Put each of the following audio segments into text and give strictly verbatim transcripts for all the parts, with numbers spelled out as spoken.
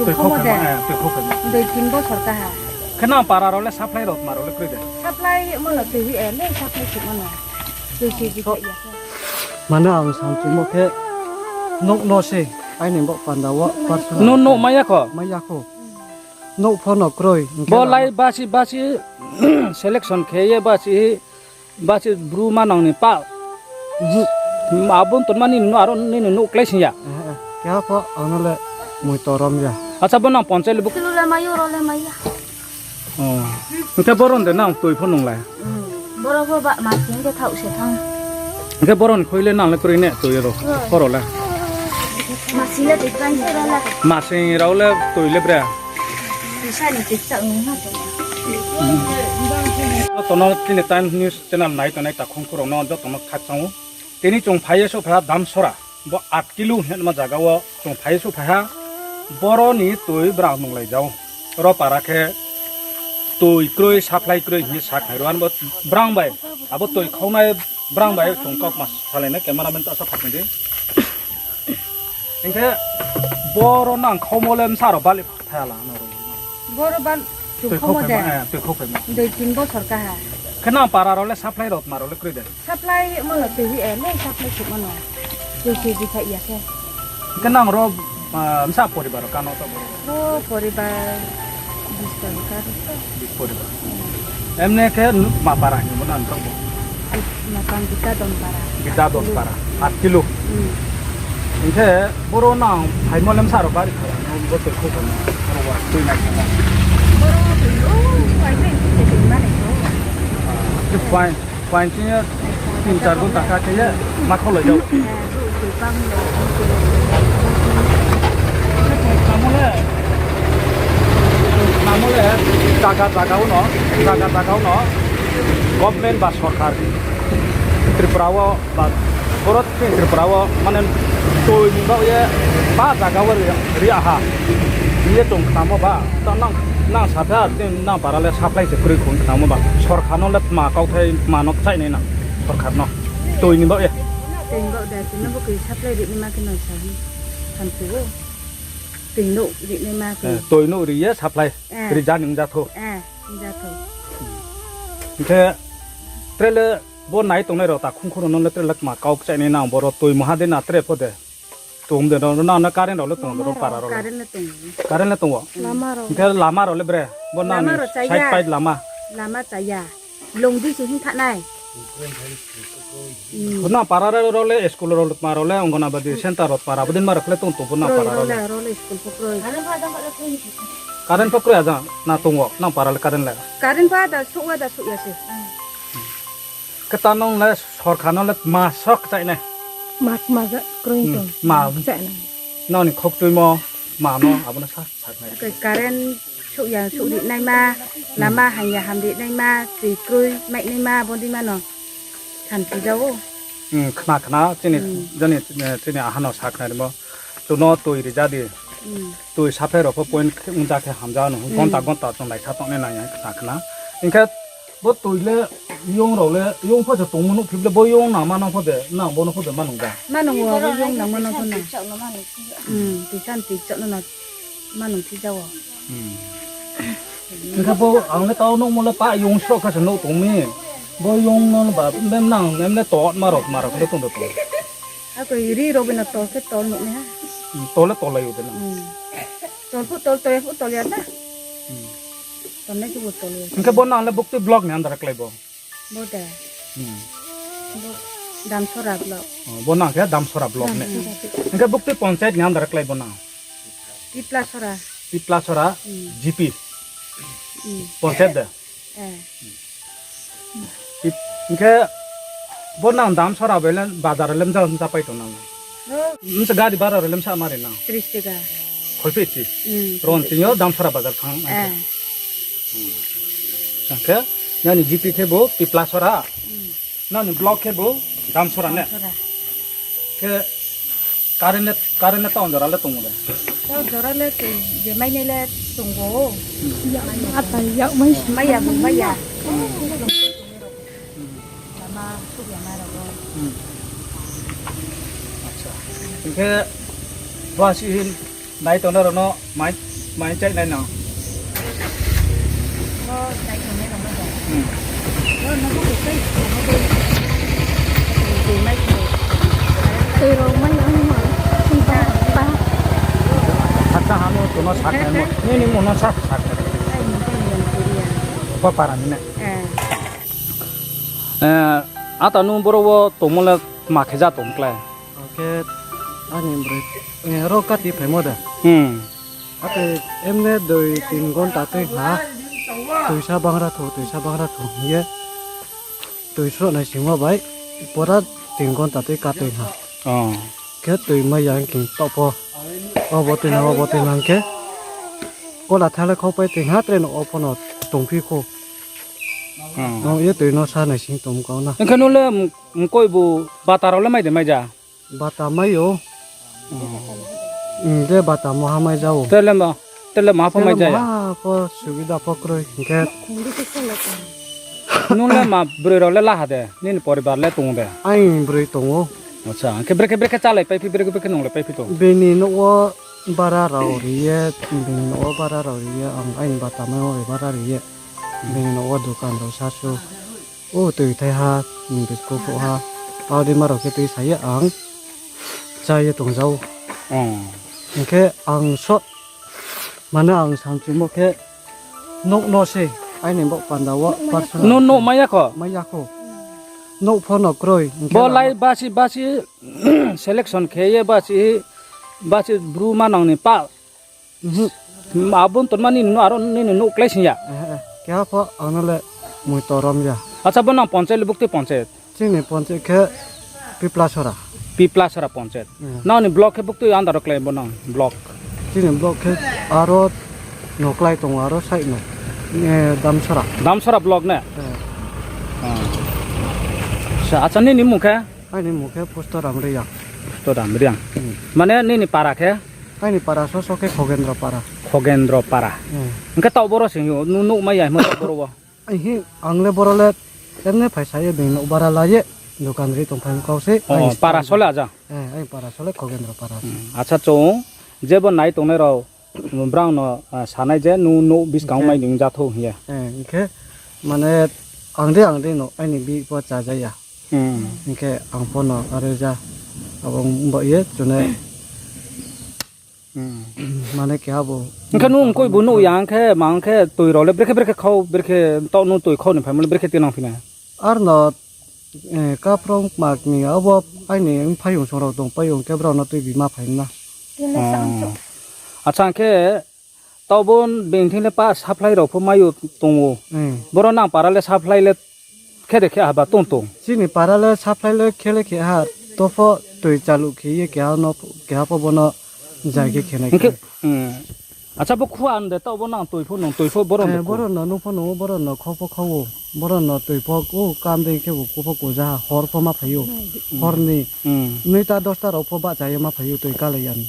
Tui khau phaima, eh, tui khau phaima. Dui tin bosor kaha. Khe nang para rao le supply rao tma rao le kroi de? Supply mo no tui ri, eh, le supply si mo no. Tui si di khe ya khe. Mane ang samchimo khe nouh no se, aini bo panda wo personal. Nouh, nouh maya kho? Maya kho. Nouh pho no kroi. Bo lai basi, basi selection khe ye basi, basi bru manang ni pa. Mhm. Abo tonma nini nouh, aro nini nouh klái sing ya. Eh, eh. Keha pho ang no le mui torom ya. Acha, bo nang ponchai le bo. Kilo le mayo, ro le maya. Oh. Hingkhe boron de nang tui pho nung lai. Hmm. Boro pho ba masing khe thaoh se thang. Hingkhe boron khoi le nang le kroi ne tui ro. Oh. Poro le. Masing le tui kroi se ro le. Masing rao le tui le bre. Tui sa ni tui sa ni ha. Joto no chini Times News channel nai tongnai takhum khorang no joto no khakchang ou. Tini chung phai ye souhphai ha Damsora. Bo aat kilo hingma zaga wo chung phai ye souhphai ha. Boro ni tui brang nunglai jao. Ro para khe tui kroi, supply kroi hing ye sakhnai ro. Ani bo brang bai, abo tui khaunai brang bai chung kaukma salai na, cameraman ta sa phai di. Hingkhe boro nang khaumo le bsa rao bali phai la no ro. Boro bal tui khaumo de. Eh, tui khau phaima. Dui tin bosor kaha. Khe nang para rao le supply rao tma rao le kroi de? Supply mo no tui ri, eh, le supply si mo no. Tui si di phai ya khe. Khe nang ro, ah, bsa poribar rao kano to bo? Ro poribar bis poribar. Bis poribar. Emne khe nu-, ma para hingmo na nang bo? Mapan Gita Donpara. Gita Donpara, aat kilo. Hmm. Hingkhe boro nang phaimo le bsa rao bari khala, nang bo tui khau phaima, aro wa tui nai khala. Boro tui, o, phaima hingkhe tui mani kho. Ah, khe phaing, phaing chini tin char ghonta kha khe ye ma khau lai jao. Eh, tui pang le. Tamo le, tamo le, zaga zaga wo no, zaga zaga wo no, government ba sorkar. Tripura wo ba boro chini Tripura wo mane tui ni baoh ye ba zaga wo ri, ri aha. Hing ye chung khnamo ba, ta nang, nang sa pha, nang para le supply se kroi khong khnamo ba. Sorkar no le tma kauthai tma no kchaih nai nang sorkar no. Tui ni baoh ye. Tui ni baoh de, tui no bo kri supply ri ni ma khe nang sa hi. Thanchu o. Tui no ri ni ma khe. Eh, tui no ri ye supply. Eh. Ri ja ning ja tho. Eh, ning ja tho. Hing khe tre le Bo nai tongnai rao takhum khorang no le tre le tma kau kchaih nai nang, boro tui maha de na tre pho de. Tong de no, no, no current rao le tong de ro para rao le. Current le tong. Current le tong o. Lama rao. Hing khe lama rao le bre. Bo nang ni side pipe lama. Lama chaya. Longdi se hing thanai. Hmm. Nang para rao le school rao le tma rao le Anganwadi center rao para bo din ma rao khle tong tong bo nang para rao le. Rao le school pho kroi. Current pho kroi aja na tong o, nang para le current le. Current pho da suh wa da suh ya se. Khe ta nung le sorkar no le tma sok kchaih nai? Ma, ma ja kroi tong. Ma kchaih nai. Nang ni khokchuimo ma no abo no sa, saknai. Current souh ya souh ri naima, lama hamya ham ri naima, tui kroi mai naima, abo dei ma no. Santi ja o. Hmm, khna khna, chini, jani, eh, chini aha no saknai rimo. Chung no tui ri ja di. Hmm. Tui supply rao pho point khe ong ja khe hamja no. Hmm. Gonta gonta chung naikha tongnai nang ya khna khna. Hing khe Bo tui le, yong rao le, yong pho se tongmo nuh phi le, bo yong nangma no pho de, nang bo no pho de ma nung ja. Ma nung o, bo yong nangma no pho na. Hmm, tui san tui chak no na, ma nung phi ja o. Hmm. Hing khe bo ang le tao nuhmo le pa yong sroh khe se nuh tong mi. Bo yong no ba, bem nang, em le tot ma rao, ma rao khe le tong de tong. Ako ri rao bina tol khe tol nuh ni ha. Hmm, tol le tol lai o de na. Hmm. Tol phu tol, tol ya phu tol ya na. Hmm. Tol nai khe bo tol ya. Hing khe bo nang le bukti block ni under klái bo? Bo de. Hmm. Bo Damsora block. Oh, bo nang khe Damsora block ne. Hmm. Hing khe bukti panchayat ni under klái bo nang? Piplasora. Piplasora, hmm. G P. Hmm. Panchayat de? Eh. Hing khe bo nang Damsora bai le bazar le mja mja pai tong nang? Oh. Msa gari bhara le msa mari nang? Tris taka. Kholpehchi? Hmm. Ron tini yo Damsora bazar thang. Eh. Hmm. Hing khe nani G P khe bo Piplasora. Hmm. Nani block khe bo Damsora ne? Damsora. Khe current le, current le town jora le tong de? Town jora le tong, je mai nai le tong o. Hmm. Yak, atai yak mai si. Mai ya, mai ya. Hmm. Lama, suk ya ma rao. Hmm. Acha. Hing khe, ba si hin, Nai tongnai rao no mai, mai chai nai no. Tui rao mai ya no. Hakcha ha no tono sakhnai mo. Nini mung no sa sakhnai. Bo para ni na. Ata nung boro wo tongmo le tma khe ja tong klái? Ang khe ani broi, ro kati phaimo de. Akhe emne dui tin gonta tui ha, tuisa bangra thu, tuisa bangra thu hing ye, tui sroh nai singmo bai, pora tin gonta tui ka tui ha. Khe tui mai ya hing khe taoh pho, obo tui na, obo tui na hing khe, kola thanng le khaupai tui ha, tre no o pho no tongphi khou. Ong ye tui no sa nai sing tong kau na. Hing khe nung le mkoihbu bata rao le mai de mai ja? Bata mai ou. De bata moha mai ja ou. Tre le ma, tre le ma pho mai ja ya? Moha pho subida pho kroi hing khe. Nung le ma broi rao le la ha de? Nini poribar le tong de? Aini broi tong ou. Acha, hing khe brekhe brekhe chálai paiphi, brekhe brekhe nunglai paiphi tong? Bini nouh wo bara rao ri ye, bini nouh wo bara rao ri ye, ang aini bata mai wo bara ri ye. Bini nouh wo dukan rao sasu. O tui thai ha, biscuit phuh ha, abo dei ma rao khe tuisa ye ang chá ye tong ja ou. Hing khe ang sot, mane ang samchimo khe nouh no se, aini baoh panda wo personal. Nung nouh mai ya kho? Mai ya kho. Nouh pho no kroi, hing khe bo lai basi, basi selection khe ye basi, basi bru manang ni pa Abo tonma nini nouh, aro nini nouh klái sing ya? Keha pho ang no le mui torom ya. Acha, bo nang panchayat le buktui panchayat? Chini panchayat khe Piplasora. Piplasora panchayat. Nang ni block khe buktui under wo klái bo nang block? Chini block khe aro no klái tong ou, aro side no. Damsora. Damsora block ne? Acha, nini mung khe? Aini mung khe Pustoram Reang. Pustoram Reang. Mane nini para khe? Aini para soso khe Khogendro para. Khogendro para. Hing khe taoh boro sing yo, nung nouh mai ya himo taoh boro wo? Ang le boro le emne phaisa ye bini nouh bara la ye, dukan ri tongphai kau se. Para so le aja? Aini para so le Khogendro para se. Acha, chung jebo nai tongnai rao, brao no sanai je nung nouh buskang mai ni ong ja thou hing ye. Hing khe mane ang dei ang dei no aini bihih pho chája ya. Hing khe ang pho no are ja, abo ong baoh ye chune mane keha bo. Hing khe nung mkoihbu nuh ya hing khe, ma hing khe tui rao le brekhe brekhe khau, brekhe taoh nung tui khau ni phaimo le brekhe tinang phi nai? Ar no, kaprong kma kni abo aini mphaiyong song rao tongpai ou, hing khe brao no tuibi ma phai na. Acha, hing khe taoh bo bini thing le pa supply rao pho mai ou tong ou. Boro nang para le supply le khe de khe haba tong tong? Chini para le supply le khe le khe ha, to pho tui chalu khe ye keha pho bo no jai khe khe nai khe. Acha, bo khua de taoh bo nang tui pho nung tui pho boro no, boro no nung pho nung ou, boro no khau pho khau ou, boro no tui pho, o kam dei khe bo ku pho kuja ha, hor pho ma phai ou, hor ni noita dosta rao pho bahcha ye ma phai ou tui kalai ya ni.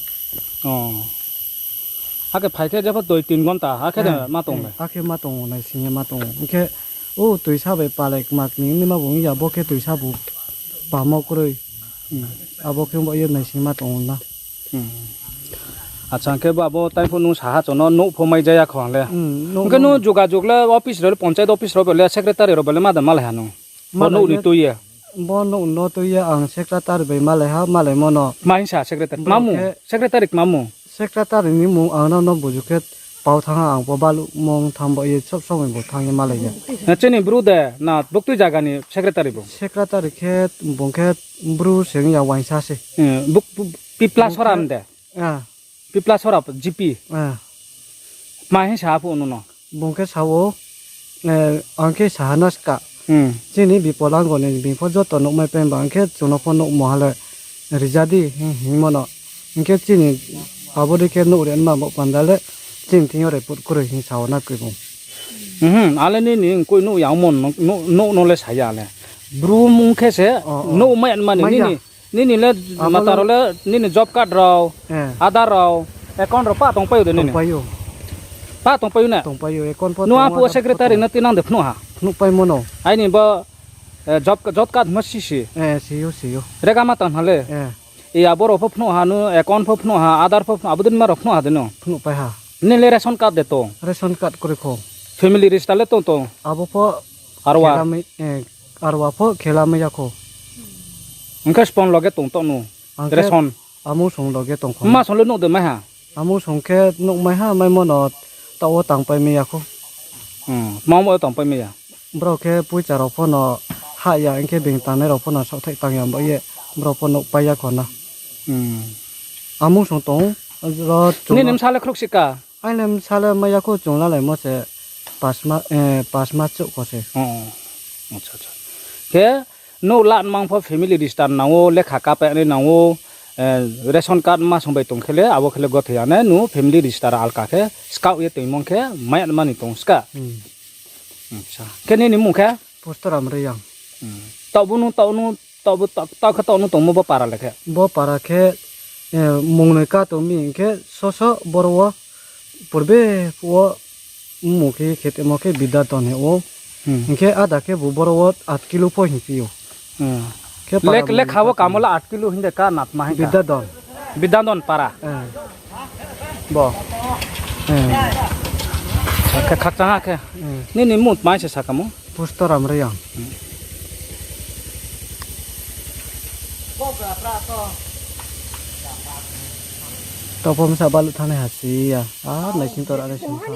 Akhe phai khe jepho dui tin gonta akhe de ma tong le? Akhe ma tong ou, naising ye ma tong ou. Hing khe o tuisa bai palai kma kni ongnaima bo ong ya, bo khe tuisa bu pamo kroi. Abo khe ong baoh ye naising ma tong ou na. Acha, hing khe bo abo tai pho nung saha chung no nouh pho mai ja ya kho ang le. Hing khe nung jogajog le office rao le, panchayat office rao bai le, secretary rao bai le ma da malai ha nung? Bo nouh ni tui ye. Bo nouh no tui ye ang secretary bai malai ha, malaimo no. Kma hing sa secretary? Kma mung? Secretary kma mung? Secretary ni mung ang no no buju khe pau thanng ha, ang pho baluh mung thanng baoh ye sob somoi bo thanng ye malai ya. Chini bru de na buktui zaga ni secretary bo? Secretary khe bung khe bru se ong ya, uaingsa se. Piplasora de? Piplasora G P. Kma hing sa phuh nung no? Bung khe sa ou, ang khe saha na ska. Chini Bipolango ni bini pho joto nouhmai pai ba, hing khe chung no pho nouhmo ha le rija di hingmo no. Hing khe chini abo dei khe nouh ri nma bo panda le chini thing yo report kroi hing sa ou na koi bung. Ale nini mkoih nouh ya ongmo nouh no le sa ya le. Bru mung khe se nouh mai ya nma ni nini le, mata rao le nini job card rao, Aadhaar rao, account rao pa tongpai ou de nini? Pa tongpai ou ne? Nung aphuh wo secretary no tinang de phnuh ha? Phnuhpaimo no. Aini bo job card mo sisi? Rega ma tang ha le. Iya, borok pho phnuh ha, nung account pho phnuh ha, Aadhaar pho phnuh, abo dei ma rok phnuh ha de nung? Phnuh pai ha. Nini le ration card de tong? Ration card kroi kho. Family register le tong tong? Abo pho arwa pho khela mai ya kho. Hing khe spon loge tong tong nung? Ang khe ration. Amung song loge tong kho. Mma song le nuh de mai ha? Amung song khe nuh mai ha, maimo no taoh wo tangpai mai ya kho. Tma mo tangpai mai ya? Brao khe poicha rao pho no hah ya, hing khe being tangnai rao pho no saohthaih tang ya ba ye, brao pho nuh pai ya kho na. Amung song tong, ro chung. Nini bsa le khrouhsika? Aini bsa le mai ya kho, chung lalaimo se pas ma, pas ma chouh kho se. Khe, nung lat mang pho family register nang ou, lekha kapainai nang ou, ration card ma song bai tong khe le, abo khe le gothoi ya nai, nung family register alka khe skaoh ye toimong khe mai ya mani tong ska. Khe nini mmung khe? Pustoram Reang. Taoh bo nung, taoh nung, taoh bo, taoh khe taoh nung tongmo bo para le khe? Bo para khe, mungnoi ka tong mi hing khe soso boro wo purbe phuh wo mmung khe khe tongmo khe Bidadon hing ou. Hing khe áda khe bo boro wo আট kilo pho hing phi ou. Lekha wo kamo le আট kilo hing de ka natma hing kha. Bidadon. Bidadon para. Bo. Khe khakchang ha khe. Nini mmung tma se sa kamo? Pustoram Reang. Taoh pho bsa baluh thanngnai ha si ya. A, naising tor are sing kha.